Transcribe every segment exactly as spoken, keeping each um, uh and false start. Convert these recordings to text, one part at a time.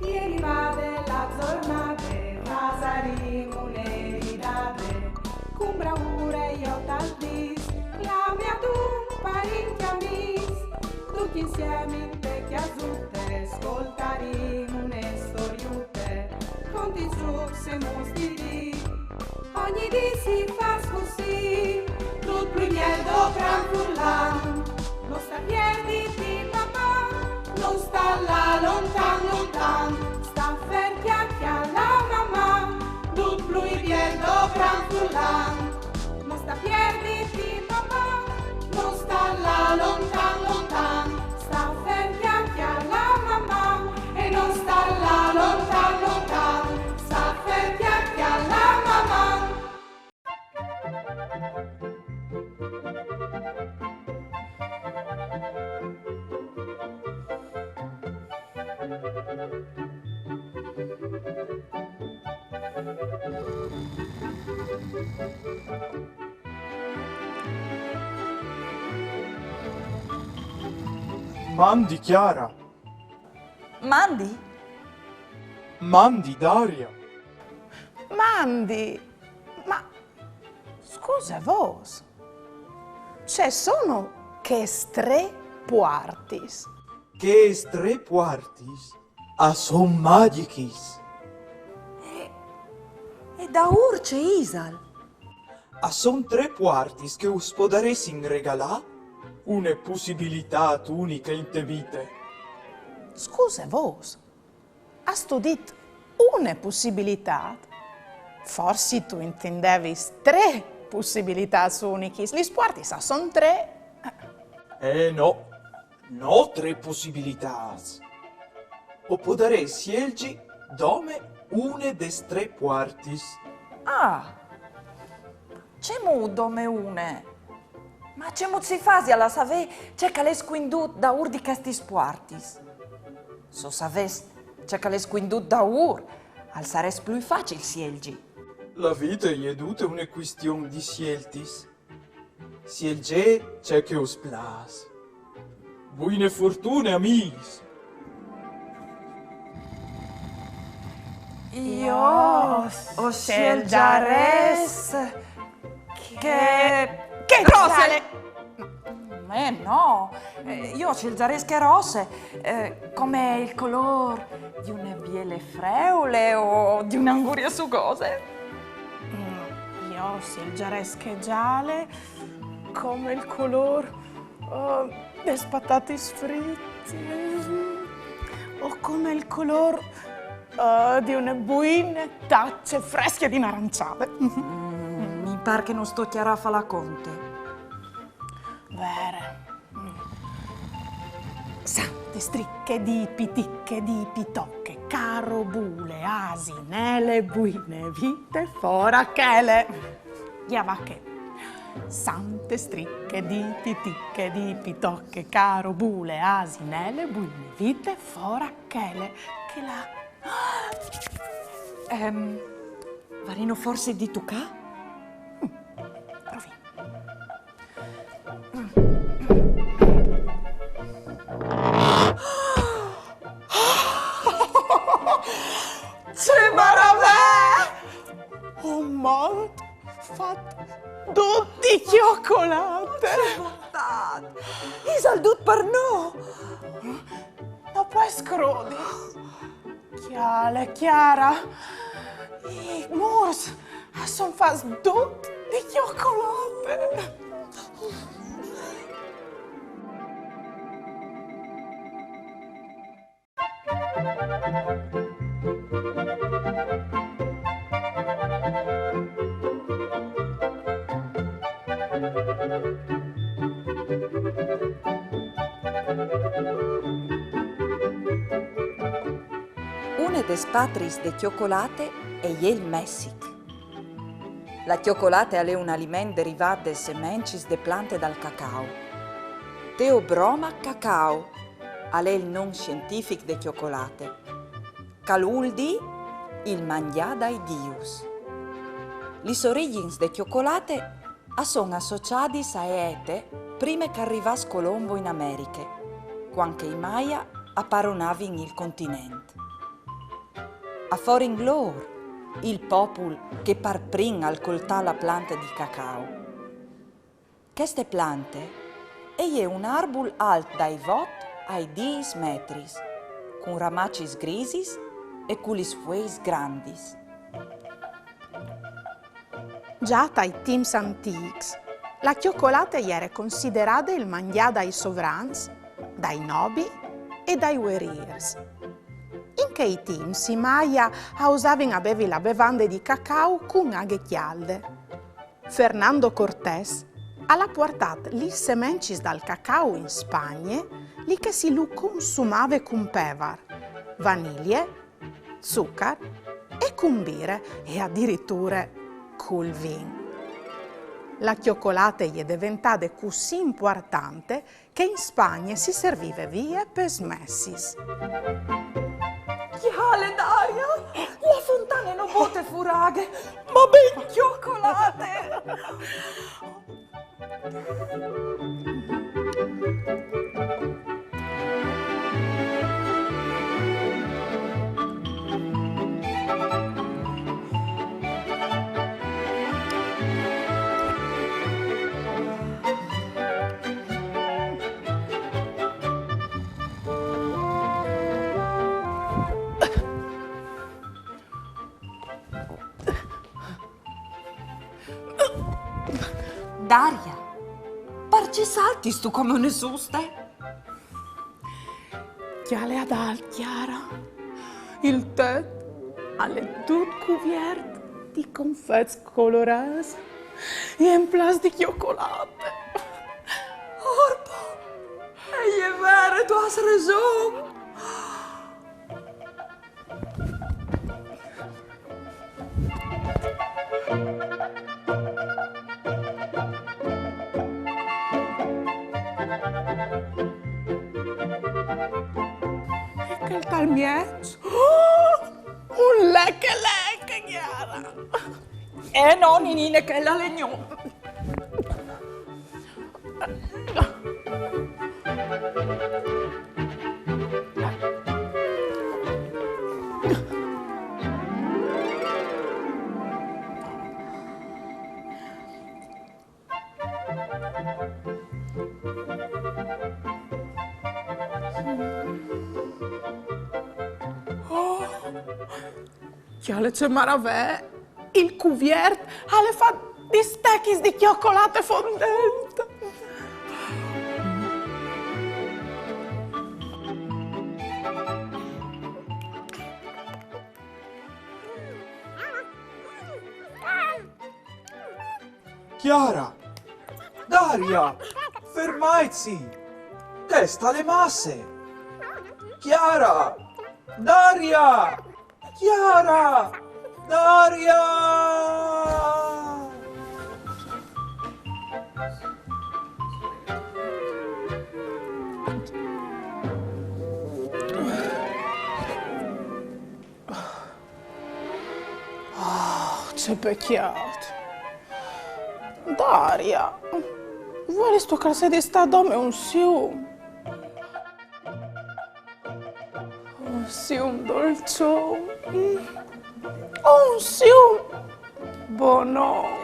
E rivade la zornade, fasarìn une ridade, cun braure jo tal dis, clame a dun parint e amis, ducj insiemi inte cjasute, scoltarìn une storiute, conti, zucs e muts di dì. Ogni dì si fâs cussì, dut plui biel dopran furlan. No sta pierditi, mamà, no sta lâ lontan, lontan. Sta fer, cjale, cjale, mamà, dut plui biel dopran furlan. No sta pierditi, mamà, no sta lâ lontan, lontan. Sta fer, cjale, cjale, mamà, e no sta lâ lontan, lontan. Sta fer, cjale, cjale, mamà. Mandi Chiara. Mandi? Mandi Daria. Mandi, ma scuse vôs, ce sono chês trê puartis? Chês trê puartis a son magjichis. E daûr ce isal? A son trê puartis che us podaressin regalâ une pussibilitât uniche inte vite. Scuse vôs, âstu dit une pussibilitât? Forsit tu intendevis trê pussibilitâts unichis. Lis puartis a son trê. Eh no, no trê pussibilitâts. O podarês sielzi dome une des trê puartis. Ah! Cemût dome une? Ma cemût si fasial a savê ce che al è scuindût daûr di chestis puartis? Se o savès ce che al è scuindût daûr, al sarès plui facil sielzi. La vite e je dute une cuistion di sieltis. Sielzêt ce che us plâs. Buine fortune, amîs! Jo o sielzarès chê... chê rose! Eh no, eh, jo o sielzarès chê rose, eh, come il colôr di une biele freule o di une angurie sugose. Jo o sielzarès chê zale, come il colôr, eh, des patatis fritis, o come il colôr, eh, di une buine tace fresche di naranciade. Mi pâr che no sto cjarâ a fâ la conte. Vere. Sante striche di pitiche di pitoche, carobule, asinele, buine vite, fora chele. Ia va che. Sante striche di pitiche di pitoche, carobule, asinele, buine vite, fora chele. Che la... Ehm, varino forsit di tucâ? Provìn. Ce maravee! Un mont fat dut di cjocolate! Isal dut par nô! No pues crodi! Cjale, Chiara, i mûrs a son fats dut di cjocolate. Une des patris de cjocolate e je il Messic. La cjocolate al è un aliment derivât des semencis de plante dal cacau. Theobroma cacao al è il non sientific de cjocolate, che al vûl dî il mangjâ dai dius. Lis origjins de cjocolate a son associadis ae ete prime che al rivàs Colombo in Americhe, cuant che i Maia a paronavin il continent. A forin lôr, il popul che par prin al coltà la plante di cacau. Cheste plante e je un arbul alt dai vot ai dîs metris, cun ramacis grisis e cu lis fueis grandis. Za tai timps antîcs, la cjocolate e jere considerade il mangjâ dai sovrans, dai nobii e dai vuerîrs. In chei timps i Maya a usavin a bevi la bevande di cacau cun aghe cjalde. Fernando Cortés al à puartât lis semencis dal cacau in Spagne, li che si lu consumave cun pevar, vanilie, zucar e cun bire e adiriture cul vin. La cjocolate e je deventade cussì impuartante che in Spagne si servive vie pes messis. Cjale, Daria, la fontane no bote fûr aghe, ma ben cjocolate! Daria, parcè saltistu come une suste? Cjale adalt, Chiara. Il tet al è dut cuviert di confets colorâts e emplâts di cjocolate. Orpo! E je vere, tu âs reson! E chel tal mieç? Oh! Un leche leche, Chiara! Eh no, ninine, chel al è gno. Oh! Cjale ce maravee! Il cuviert al è fat di stechis di cjocolate fondente. Chiara! Daria! Fermaitsi! Chest al è masse! Chiara! Daria! Chiara! Daria! Ah, ce pecjât. Daria, vuelistu che al sedi stât dome un sium? Un sium dolçon. Mm. Un sium bonon.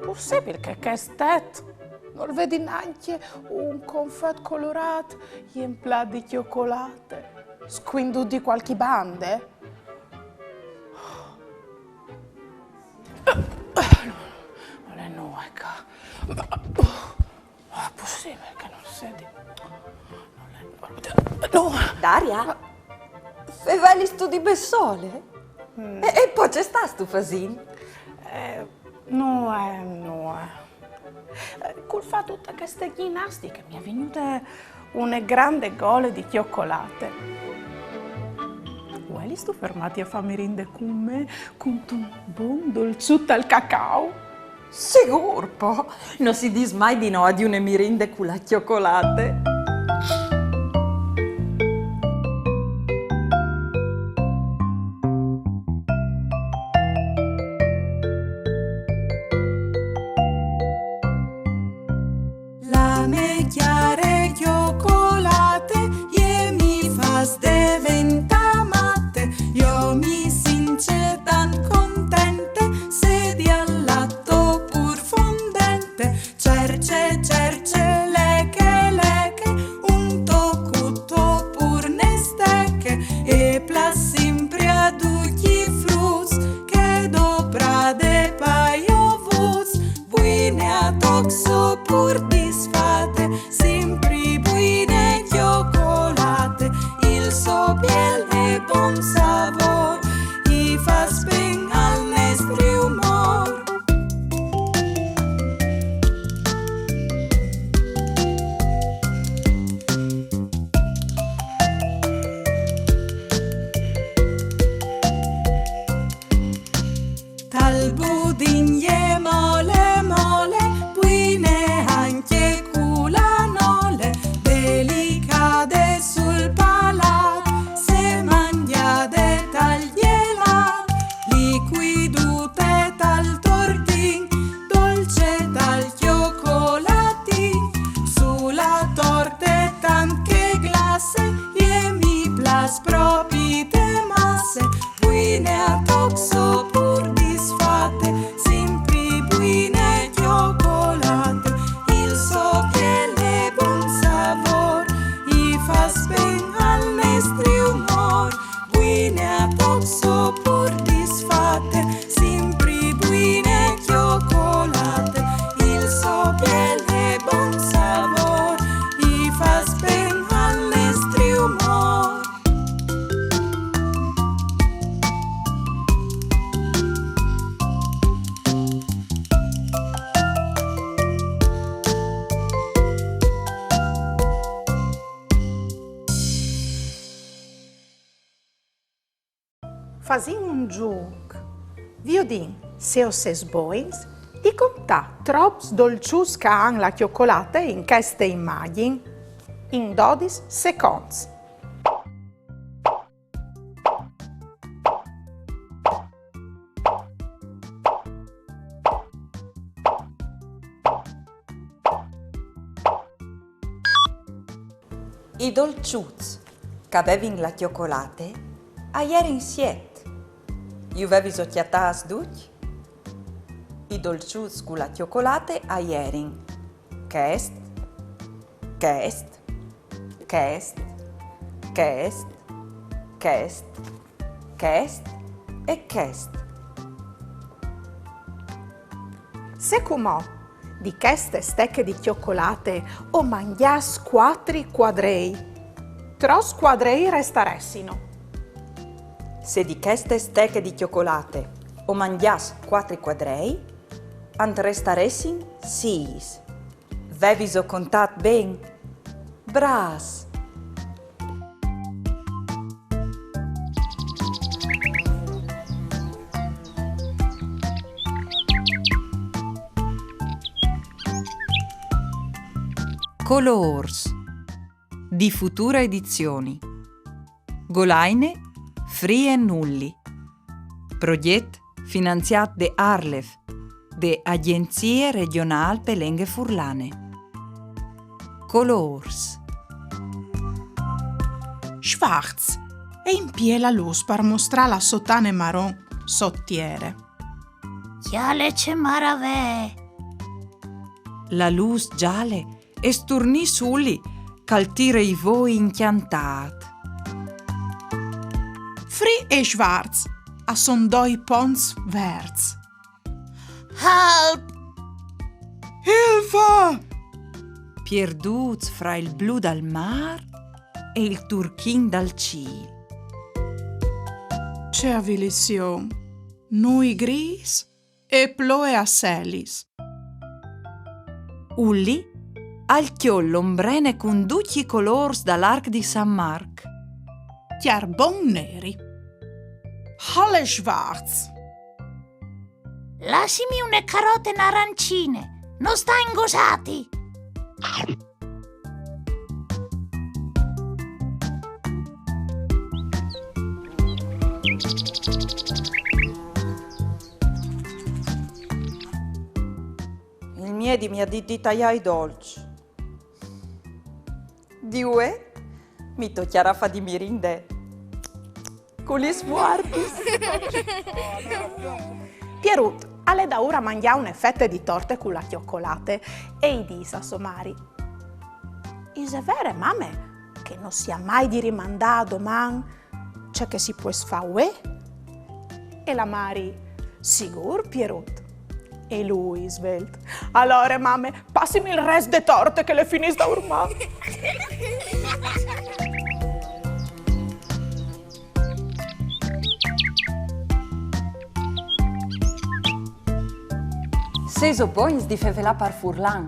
Pussibil che chest tet nol vedi nancje un confet colorât jemplât di cjocolate, scuindût di cualchi bande? Nol è nuie ca. Ah, pussibil che nol sedi. Nol è nuie. Daria? Fevelistu di bessole? Mm. E, e po ce stâstu fasint? Eh, nuie, nuie. Eh, cul fâ dute cheste gjinastiche mi è vignude une grande gole di cjocolate. Vuelistu fermâti a fâ mirinde cun me, cuntun bon dolçut al cacau? Sigûr, po! No si dîs mai di no a di une mirinde cu la cjocolate. Fasìn un zûc. Viodìn se o sês bogns di contâ trops dolçuts che a àn la cjocolate in cheste imagjin in dodis seconts. I dolçuts che a vevin la cjocolate a jerin siet. Ju veviso cjatâts ducj? I dolçuts cu la cjocolate a jerin chest, chest, chest, chest, chest, chest e chest. Se cumò di cheste steche di cjocolate o mangjàs cuatri cuadrei, trops cuadrei restaressino? Se di cheste steche di cjocolate o mangjàs cuatri cuadrei, a 'nt restaressin sîs. Veviso contât ben? Brâfs! Colôrs di Futura Edizioni. Golaine Free e Nulli. Progjet finanziât de ARLeF, de Agjenzie Regjonâl pe Lenghe Furlane. Colôrs. Schwarz e impie la lûs par mostrâ la sô tane maron sot tiere. Cjale ce maravee! La lûs zale e sturnìs Ulli, che al tire i voi incjantât. Free e Schwarz a son doi ponts verts. Help! Hilfe! Pierdûts fra il blu dal mâr e il turchin dal cîl. Ce avilizion! Nûi grîs e ploie a selis. Ulli al cjol l'ombrene cun ducj i colôrs dal arc di San Marc. Cjarbon neri. Halle Schwarz. Lassimi une carote narancine, no sta ingosâti! Il miedi mi à dit di taiâ i dolçs. Di vuê mi tocjarà fâ di mirinde cu lis fuartis. Pierut al è daûr a mangjâ une fete di torte cu la cjocolate e i dîs a sô mari: Ise vere, mame, che no si à mai di rimandâ a doman ce che si pues fâ vuê? E la mari: Sigûr, Pierut. E lui, svelt: Alore, mame, passimi il rest de torte che le finìs daurman. Sêso bogns di fevelâ par furlan?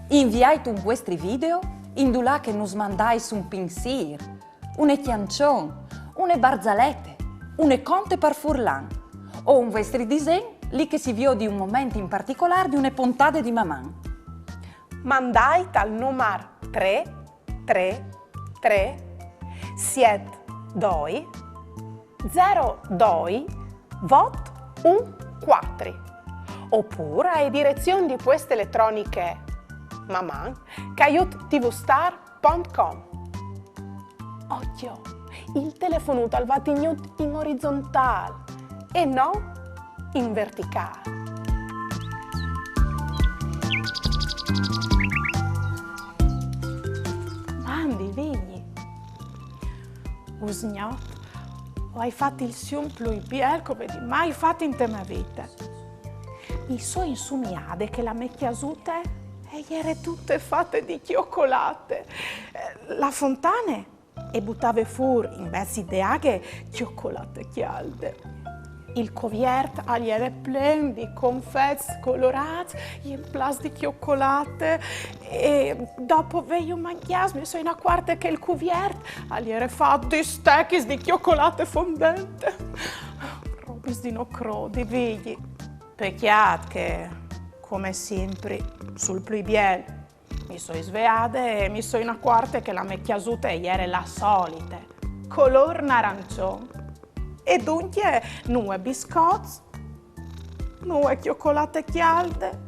Inviait un vuestri video indulà che nus mandais un pinsîr, une cjançon, une barzalete, une conte par furlan, o un vuestri disen li che si viodi un moment in particolâr di une pontade di Maman. Mandait al numar trê trê trê siet doi zero doi vot un cuatri, opûr ae direzion di pueste eletroniche maman caiut tvstar pont com. Ocjo, il telefonut al va tignût in orizontâl e no in verticâl. Mandi, vignî. Usgnot o ai fat il sium plui biel che o vedi mai fat inte mê vite. Mi soi insumiade che la mê cjasute e jere tute fate di cjocolate. Eh, la fontane e butave fûr invezit de aghe cjocolate cjalde. Il coviert al jere plen di confets colorâts, jemplâts di cjocolate, e dopo vêju mangjâts mi soi inacuarte che il coviert al jere fat di stechis di cjocolate fondente. Robis di no crodi, Vigji. Pecjât che, come simpri, sul plui biel, mi soi sveade e mi soi inacuarte che la mê cjasute e jere la solite, colôr narancion. E duncje nuie biscots, nuie cjocolate cjalde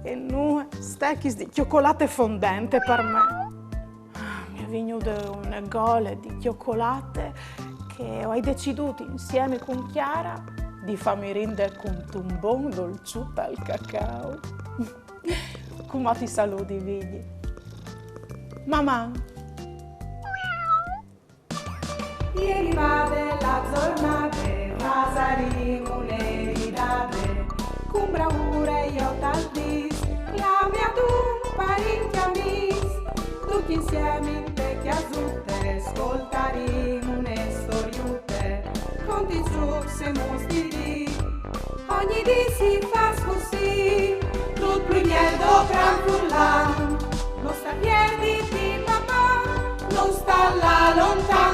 e nuie stechis di cjocolate fondente par me. Mi è vignude une gole di cjocolate che o ai decidût insiemi cun Chiara di fâmi rinde cuntun bon dolçut al cacao. Cumò ti saludi, Vigji. Maman! E rivade la zornade, fasarìn une ridade, cun braure jo tal dîs, clamìn un parint amîs, ducj insiemi inte cjasute, scoltarìn une storiute, conti zûcs e muts di dì. Ogni dì si fâs cussì, dut plui biel dal grant furlan, no sta pierdi di papà, no sta lâ lontan.